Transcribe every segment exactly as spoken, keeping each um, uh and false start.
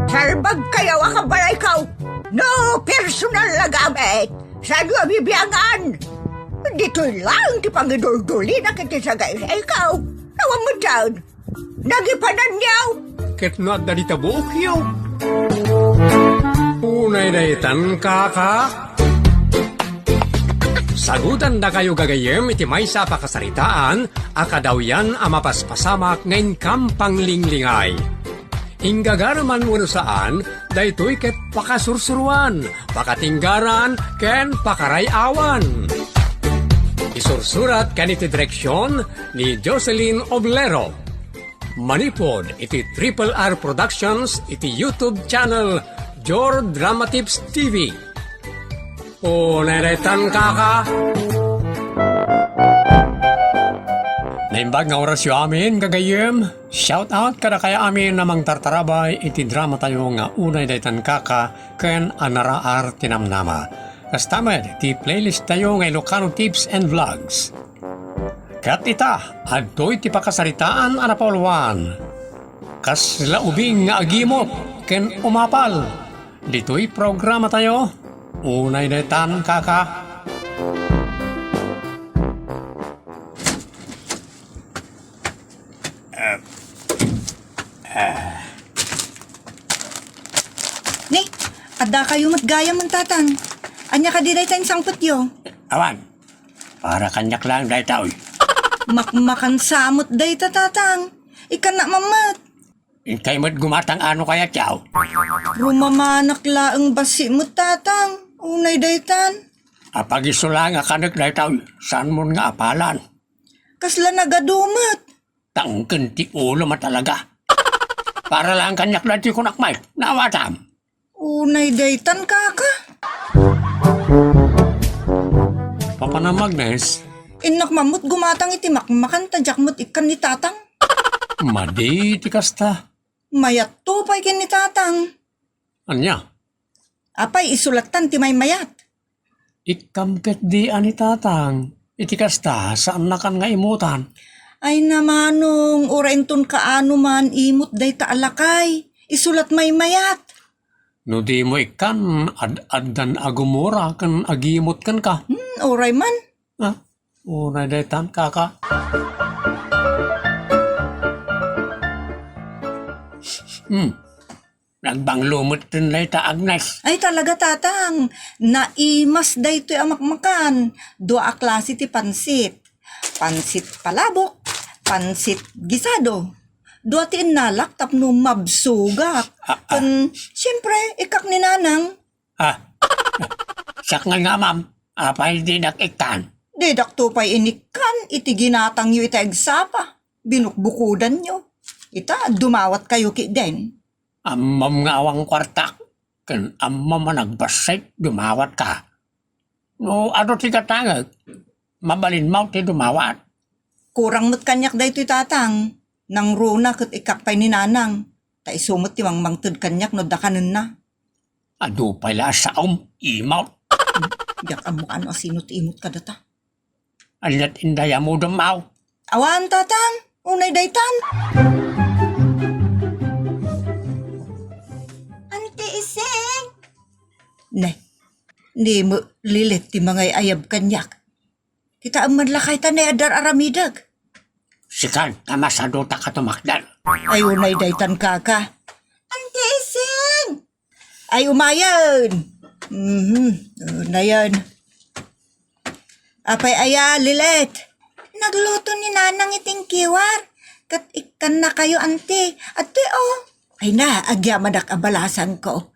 Salbagkayo a kabalayko. No personal a gamit, saanyo a bibiangan. Ditoy laeng ti pangiduldulina iti sagaysayko. Awan met saan. Nagipananyo. Ket no adda dita buokyo. Unay daytan, kaka. Sagutandakayo gagayyem iti maysa a pakasaritaan a kadawyan a mapaspasamak nga inkam panglinglingay. Inggagareman wenno saan, daytoy ket pakasursuroan, pakatinggaran, ken pakaray-awan. Isursurat ken iti direksion ni Jocelyn Oblero. Manipud iti Triple R Productions iti YouTube channel Jor Drama Tips T V. Unay daytan, kaka. Naimbag nga orasyo amin, gagayyem. Shout out kadakayo amin a mangtartarabay iti drama tayo nga Unay Daytan, Kaka ken Anaraar ti Namnama. Kasta met ti playlist tayo nga Ilocano Tips and Vlogs. Ket ita, adtoy ti pakasaritaan a napauluan. Kasla ubing nga agimot ken umapal. Ditoy programa tayo, Unay Daytan, Kaka. Ni, addakayo met gayam, Tatang. Ania kadi dayta insangpetyo? Awan. Para kaniak laeng dayta, oy. Makmakan sa met dayta, Tatang. Ikkannak man met. Inkay met gumatang ano kayat, yaw? Rumamanak laeng bassit met, Tatang. Unay daytan. Apag isu la nga kanek dayta, oy. Saanmon nga apalan? Kasla nagadu met. Tangken ti ulo met talaga. Para laeng kaniak daytoy kunak, Mike. Naawatam. Unay daytan, kaka. Papanam, Agnes? Innak man met gumatang iti makmakan ta diak met ikkan ni Tatang. Madi ti kasta. Mayatto pay ken ni Tatang. Ania? Apay, isu lattan ti maymayat. Ikkam ketdi a ni Tatang. Iti kasta, saannakan nga imutan. Ay, namanong, uray inton kaano man, imut dayta a lakay. Isu lat maymayat. No dimo ikkan, ad-addan a gumura ken agimot kenka. Hmm, uray man. Ah, unay daytan, kaka. Hmm. Nagbanglo met ten dayta, Agnes. Ay, talaga, Tatang. Naimas daytoy a makmakan. Dua a klase ti pansit. Pansit palabok, pansit gisado. Dua ti innalak tapno mabsugak. Ah, ah. Ken, siyempre, ikkak ni Nanang. Ah, siak nga amam, apay dinak ikkan? Didakto pay inikkan iti ginatangyo iti agsapa. Binukbukodanyo. Ita, dumawatkayo ketdin. Ammom nga awan kuartak, ken ammom a nagbassit, dumawatka. No adu ti gatangek, mabalinmo ti dumawat. Kurang met kaniak daytoy, Tatang. Nangruna ket ikkak pay ni Nanang. Ta isu met ti mangmangted kaniak no adda kanenna. Adu pay la a saom, imot. Diak ammo kaano a sino ti imot kadata. Aniat indayamudem, aw? Awan, Tatang. Unay daytan. Anti Ising. Ne. Ni mo lilet ti mangay-ayab kaniak. Kitaem man lakay ta ne addar aramidek. Sikan, ta masadutak a tumakder. Ay, unay daytan, kaka. Anti Ising! Ay, umayen! Mhm, unayen. Apay aya, Lilet? Nagluto ni Nanang iting kiwar. Ket ikkannakayo, anti. Adtoy, oh. Ay na, agyamanak a balasanko.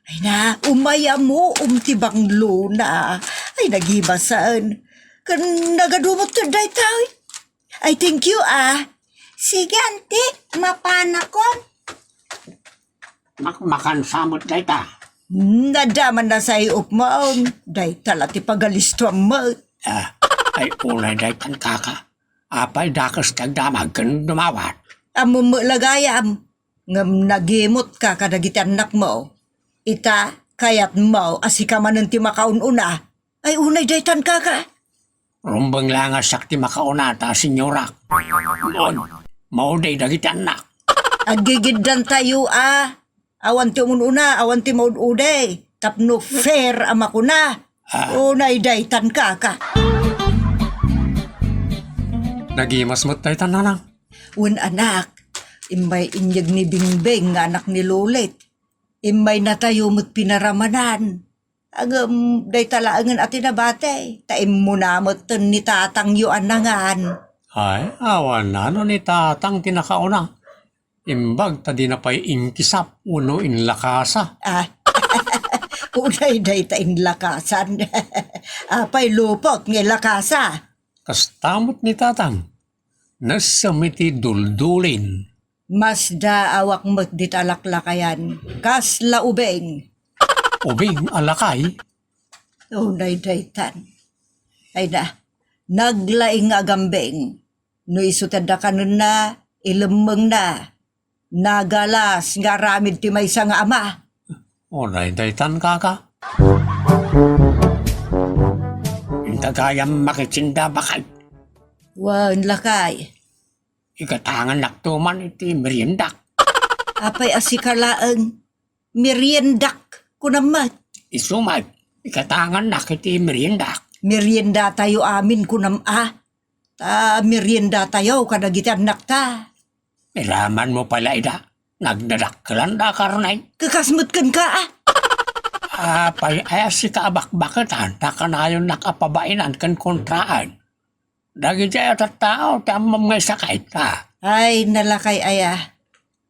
Ay na, umayamuom ti banglona. Ay, nagibasan. Ken nagadu met dayta, oy. Ay, thank you, ah. Sige, anti. Mapanakon. Mak-, makansa met dayta. Hmm, adda man nasayop mo. Dayta la ti pagalistuam met. Ah, ay, unay daytan, kaka. Apay dakes ti agdamag ken dumawat? Ammom met la gayam. Ngem nagimutka kadagiti annakmo. Ita, kayatmo a sika manen ti makaun-una. Ay, unay daytan, kaka. Rumbeng la nga siak ti makauna ta senyorak. Ngem, mauday dagiti annak. Aggigiddantayo, a. Awan ti umun-una, awan ti maud-udi. Tapno fair a makuna. Ah. Unay daytan, kaka. Nagimas met daytan, nanang. Wen, anak, immay inyeg ni Bingbing nga anak ni Lulit. Immaynatayo met pinaramanan. Ngem dayta laengen a ti nabati, ta immuna metten ni tatangyo a nangan. Ay, awan no ni tatang ti nakauna. Imbag ta dina pay inkisap wenno inlakasa. Ah, unay dayta inlakasan. Apay lupot nga ilakasa? Kasta met ni tatang. Nassem iti duldulin. Masdaawak met dita laklakayan. Kasla ubing. Ubing a lakay? Unay daytan. Ay na, naglaing nga agambing. No isu ti adda kanenna, ilemmengna. Nagalas nga aramid ti maysa nga ama. Unay daytan, kaka. Inta gayam makitinda, bakay. Wen, lakay. Igatangannakto man iti meriendak. Apay a sika laeng, meriendak, kunam met. Isu met, igatangannak iti meriendak. Meriendatayo amin, kunam a. Ta meriendatayo kadagiti annakta. Iramanmo pay la ida, nagdadakkelandak, karnay. Kakas met kenka, a. Apay, aya sika a bakbaketan, ta kanayonnak a pabainan ken kontraan. Dagiti a tattao ti ammom nga isakit, a. Ay, nalakay aya.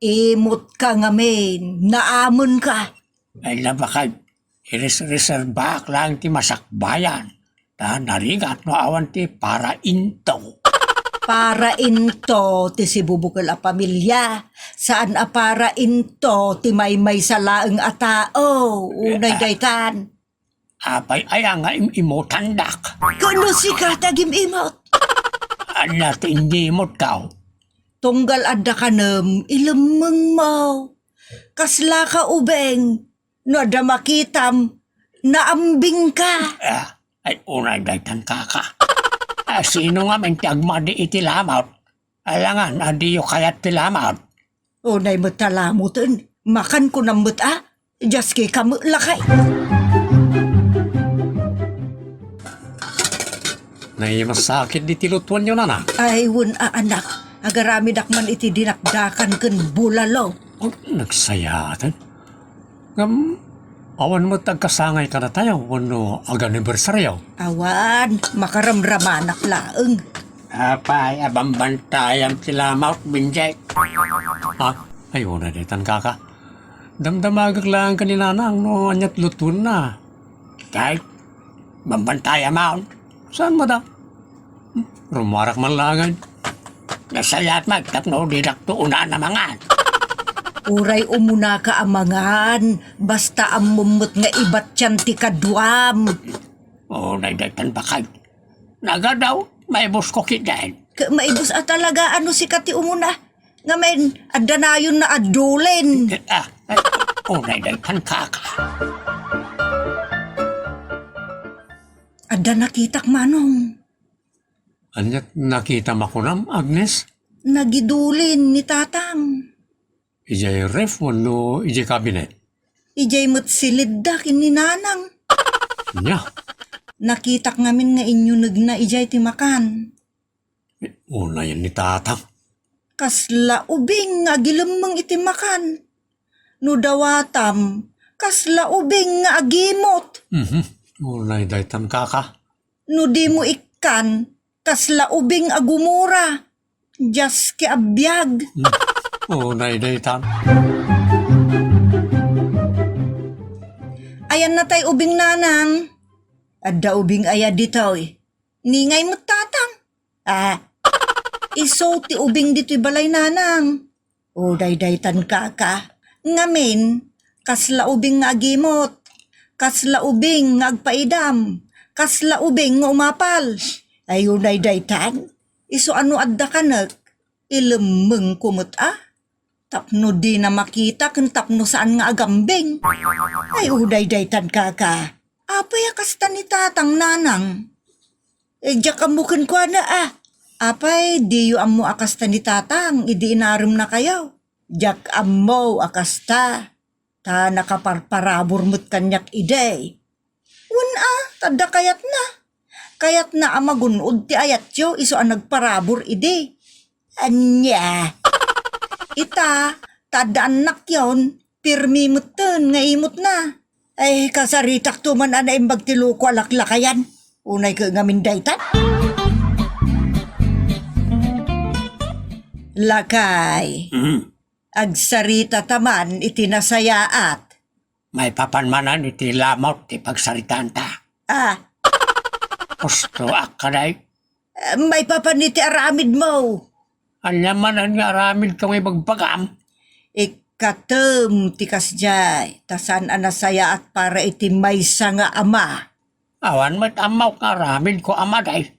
Imotka ngamin, naamenka. Ay, nabakay, iris-reserbaak laeng ti masakbayan. Ta narigat no awan ti parainto. Parainto ti sibubukel a pamilia, saan a parainto ti maymaysa laeng a tao. Unay daytan. Apay aya nga im-imutandak? Ken no sika ti agim-imot? Ania ti inyimotko? Tunggal adda kanem, ilemmengmo. Kaslaka ubing, no adda makitam, naambingka. Ah, ay, unay daytan, kaka. Ah, sino ngamin ti agmadi iti lamot? Alangan a diyo kayat ti lamot. Unay met ta lamoten, makanko met a, diaskeka met lakay. Naimasakit diti lutuanyo, nana. Ay, wen a, anak, agaramidak man iti dinakdakan ken bulalo. Oh, nagsayaten. Ngem, awan met agkasangay kadatayo wenno aganibersaryo? Awan, makaramramanak laeng. Apay a bambantayam ti lamot, Benjay? Ha? Ay, unay daytan, kaka. Damdamagek laeng ken ni nanang no aniat lutuenna. Kay, bambantayam, a. Saan met a? Rumarak man laengen. Nasayaat met tapno didakto unaan a mangan. Uray umunaka a mangan, basta ammom met nga ibatian ti kaduam. Oh, daytan bakay. Nagadaw, maibusko ketdin. Ket maibus a talaga no sika ti umuna. Ngamin, adda nayonna a duldulin. Ah, ay, oh, daytan, kaka. Adda nakitak, manong. Ania ti nakitam a kunam, Agnes? Nagidulin ni tatang. Idiay ref wenno idiay cabinet? Idiay met silidda ken ni nanang. Ania? Nakitak ngamin nga inyunegna idiay ti makan. Unayen ni tatang. Kasla ubing nga agilemmeng iti makan. No dawatam, kasla ubing nga agimot. Mhm. Unay daytan, kaka. No dimo ikkan, kasla ubing a gumura. Diaske a biag. Hmm. Unay daytan. Ayanna tay ubing, nanang. Adda ubing aya ditoy? Ningay met tatang. Ah, isu ti ubing ditoy balay, nanang. O, daydaytan, kaka. Ngamin, kasla ubing nga agimot, kasla ubing nga agpaidam, kasla ubing nga umapal. Ay, unay daytan. Isu a no adda kanek, ilemmengko met a. Tapno dina makita ken tapno saan nga agambing. Ay, unay daytan, kaka. Apay a kasta ni tatang, nanang? Eh, diak ammo kenkuana a. Apay, diyo ammo a kasta ni tatang idi inaremnakayo? Diak ammo a kasta. Ta nakaparparabur met kaniak idi. Wen a, ta adda kayatna. Kayatna a magun-od ti ayatyo isu a nagparabur idi. Ania? Ita, ta adda annakyon, pirmi metten nga imutna. Ay, kasaritakto man a naimbag ti loko a laklakayan. Unay ket ngamin daytan. Lakay, Mm. agsaritata man iti nasayaat. Maipapan manen iti lamut ti pagsaritaanta. Ah. Husto a, kanay? Eh, maipapan iti aramidmo. Ania manen nga aramidko nga ibagbagam? Ikkatem ti kasdiay, ta saan a nasayaat para iti maysa nga ama. Awan met ammok nga aramidko, ama, day.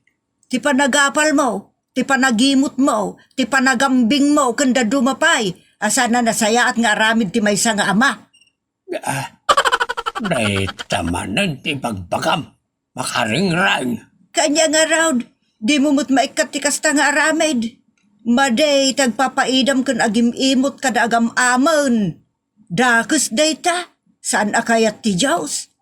Ti panagapalmo, ti panagimutmo, ti panagambingmo, ken dadduma pay, a saan a nasayaat nga aramid ti maysa nga ama. Ah, dayta manen ti ibagbagam, makarengreng. Kanya nga raud, dimo met maikkat ti kasta nga aramid. Madi ti agpapaidam ken agim-imot kada agam-amen. Dakes dayta, saan a kayat ti Dios.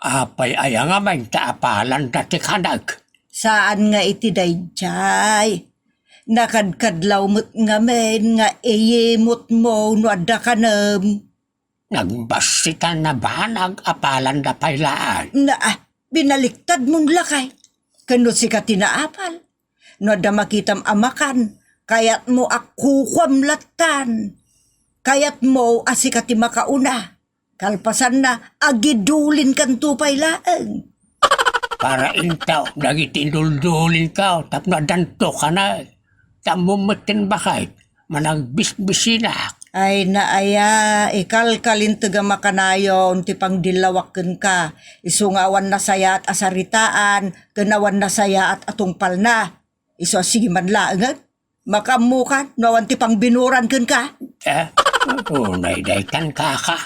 Apay aya ngamin ta apalanda ti kanek? Saan nga iti daydiay. Nakadkadlaw met ngamin nga iyimutmo no adda kanem. Nagbassit a nabanag, apalanda pay laeng. Na, ah, binaliktadmon lakay. Ken no sika ti naapal. No adda makitam a makan, kayatmo a kukuam lattan. Kayatmo a sika ti makauna. Kalpasanna, agidulinkanto pay laeng. Para intaw dagiti induldulinko tapno addanto kanen. Ta ammom met ti baket, managbisbisinak. Ay, naaya, ikalkalinteg a makanayon ti pangdillawak kenka. Isu nga awan nasayaat a saritaan, ken awan nasayaat a tungpalna. Isu a sige man laengen. Makaammokan no awan ti pangbinuran kenka? Eh, unay daytan, kaka.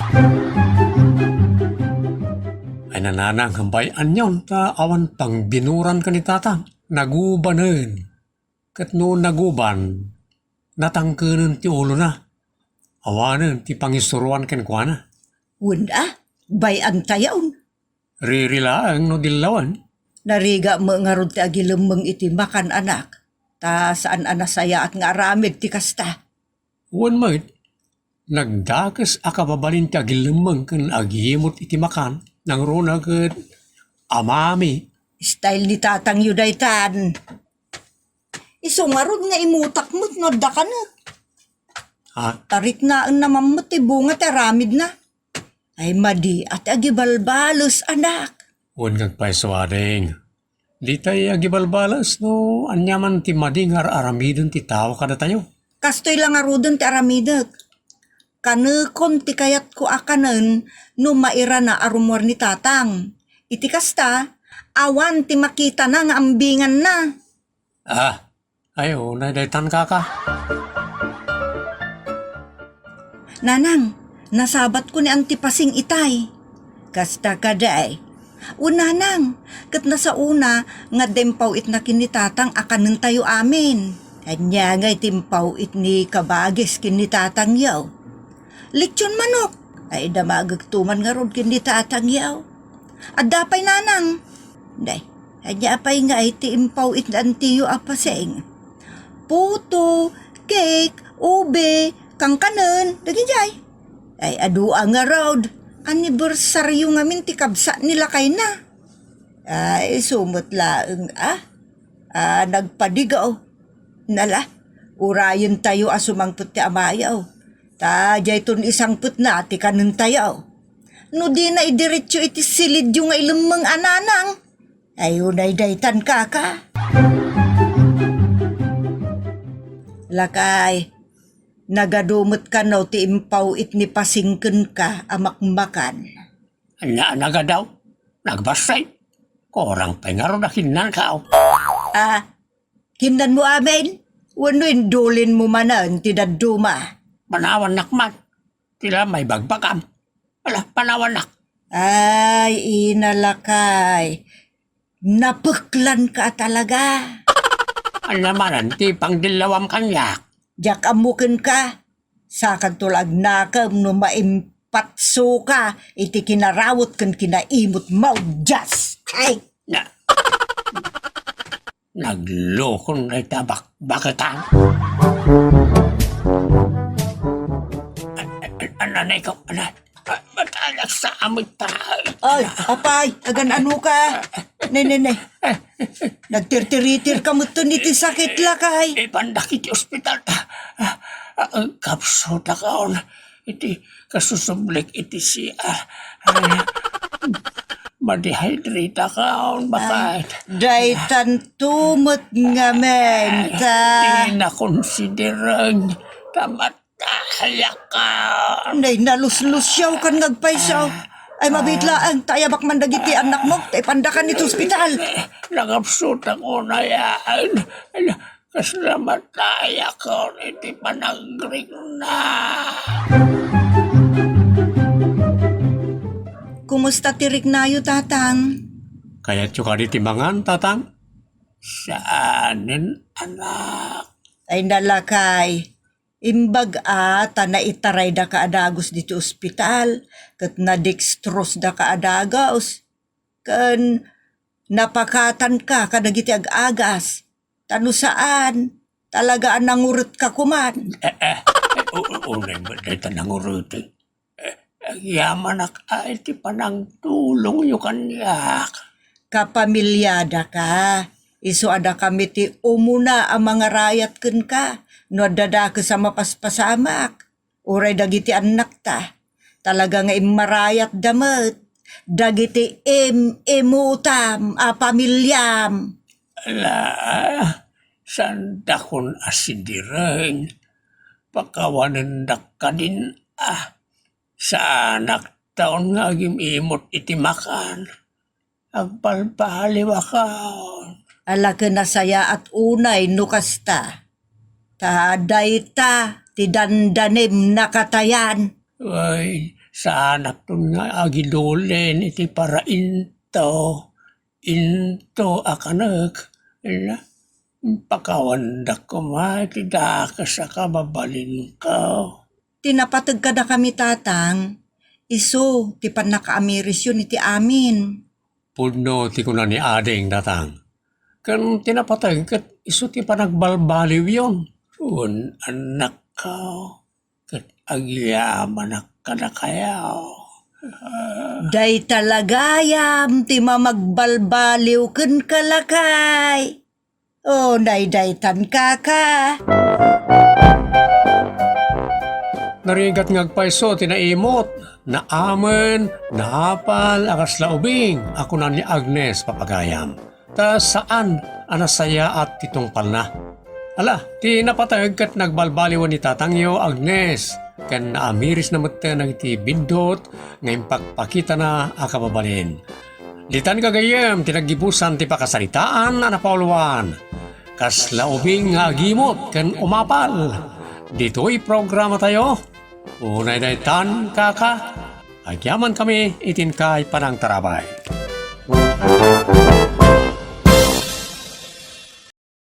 Ay, nanang, bay-anyon ta awan pangbinuran ken ni tatang. Nagubanen. Ket no naguban, natangkenen ti ulona. Awanen ti pangisuroan kenkuana. Wen a, bay-antayon. Riri laeng no dillawan. Narigat met ngarud ti agilemmeng iti makan, anak, ta saan a nasayaat nga aramid ti kasta. Wen met, nagdakes a kababalin ti agilemmeng ken agimut iti makan, nangruna ket amami. Style ni tatangyo daytan. Isu ngarud nga imutak met no adda kanek. Ha? Tariknaenna man met ti bunga ti aramidna. Ay, madi a ti agibalbales, anak. Wen nga agpayso, ading. Ditay agibalbales no aniaman ti madi nga ar-aramiden ti tao kadatayo. Kastoy la ngaruden ti aramidek. Kanekon ti kayatko a kanen no mairana a rummuar ni tatang. Iti kasta, awan ti makitana nga ambinganna. Ah, ay, unay daytan, kaka. Nanang, nasabatko ni Auntie Pasing itay. Kasta kadi. O nanang, ket nasaona nga adda impaw-itna ken ni tatang a kanentayo amin. Ania ngay ti impaw-it ni kabagis ken ni tatangyo? Lechon manok. Ay, damagekto man ngarud ken ni tatangyo. Adda pay nanang. Day, ania pay ngay ti impaw-it ni antiyo a Pasing? Puto, cake, ube, kankanen, dagidiay. Ay, adu a ngarud. Anibersaryo ngamin ti kabsat ni lakayna. Ay, isu met laeng a. Ah, nagpadigaw. Nala, urayentayo a sumangpet ti amayo. Ta diayton isangpetna ti kanentayo. No dina idiretso iti silidyo nga ilemmeng a nanang, ay unay daytan, kaka. Lakay, nagadu met kano ti impaw-it ni Pasing kenka a makmakan. Ania a nagadu? Nagbassit. Kurang pay ngarud a kinnanko. Ah, kinnanmo amin? Wenno indulinmo manen ti dadduma? Panawannak man. Ti la maibagbagam. Ala, panawannak. Ay, ina lakay. Napeklanka a talaga. Ania manen ti pangdillawam kaniak? Diak ammo kenka. Sakanto la agnakem no maim-, patsuka iti kinarawot ken kinaimot mo, Dios. Ay! Na, naglukon na ita bakbaketan. An-, an-, an-, anay ko, anay. Matayag sa amit tayo. Ay, apay, agan-ano ka? Ne, ne, ne. Nagtirtiritir ka met iti sakit, lakay. Ipandak iti ospital ta. Ah, ah, kapsut akon. Iti kasusublik iti C R. Ay, ma-dehydrate akon, bakit? Daytanto met ngamin, ta. Di na konsidereng. Tamat Ay, aka. Nay, naluslusiaw kan ngagpayso. Ay, mabitlaeng, tayabak man dagiti annakmo, ta ipandakan iti ospital. Nagapsutak unay, ay, ay, kasla matayakon iti panagrikna. Kumusta ti riknayo, Tatang? Kayatyo kadi ti mangan, Tatang? Saanen, anak. Ay, nalakay. Imbag a ta naitaray daka a dagus ditoy ospital, ket nadextrose daka a dagus, ken napakatan ka kadagiti ag-agas. Ta no saan, talaga a nanguret ka koman. Eh, eh, eh, u-, u-, unay met dayta nanguret. Eh, agyamanak a iti panangtulongyo kaniak. Kapamiliada ka, isu a dakami ti umuna a mangarayat kenka no adda dakes a mapaspasamak, uray dagiti annakta. Talaga nga immarayatda met dagiti im-imutam a pamiliam. Ala, saandakon a sidiren. Pakawanendak kadin a. Saanak taon nga agim-imot iti makan. Agbalbaliwakon. Ala ken nasayaat unay no kasta. Ta dayta ti dandanem nakatayan. Ay, saanakton nga agidulen iti parainto. Into a kanek, la, pakawandak koma iti dakes a kababalinko. Ti napateg kadakami, Tatang, isu ti pannakaamirisyon iti amin. Pudno ti kuna ni Ading, Tatang. Ken ti napateg ket isu ti panagbalbaliwyon. Wen, annakko, ket agyamanak kadakayo. Dayta la gayam ti mamagbalbaliw kenka, lakay. O, naydaytan, kaka. Narigat nga agpayso ti naimot, naamen, naapal a kasla ubing a kuna ni Agnes, papagayam. Ta saan a nasayaat ti tungpalna. Ala, ti napateg ket nagbalbaliwen ni tatangyo, Agnes, ken naamirisna metten dagiti biddut nga impakpakitana a kababalin. Ditan gagayyem ti naggibusan ti pakasaritaan a napauluan. Kasla ubing nga agimot ken umapal. Ditoy programatayo, Unay daytan, kaka, agyamankami iti inkay panangtarabay.